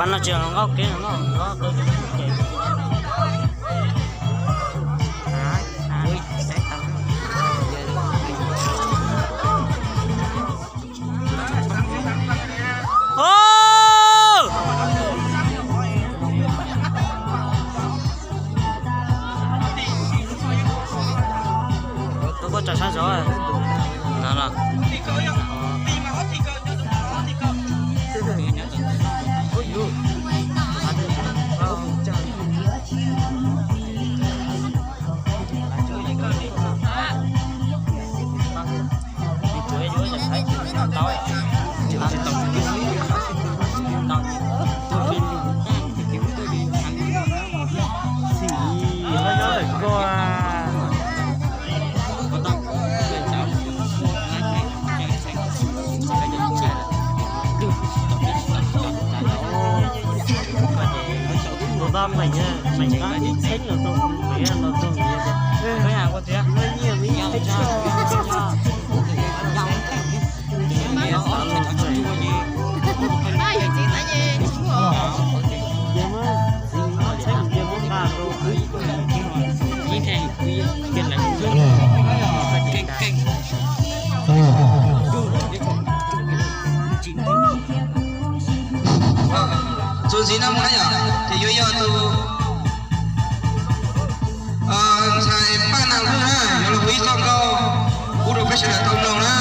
Pas no tsis los nkauj kev no, nkauj kev. Koj tso sab zov no. Tus tab meem, meem tab ib txheeb los tau, meem los tau, nyiaj me ib txheeb. Txuas ntxiv no mus na yom, ces yuav yog tus ntxhais Paj Nas Lwj na, yuav los hu ib txoj nkauj pub rau peb sawv daws tau mloog na.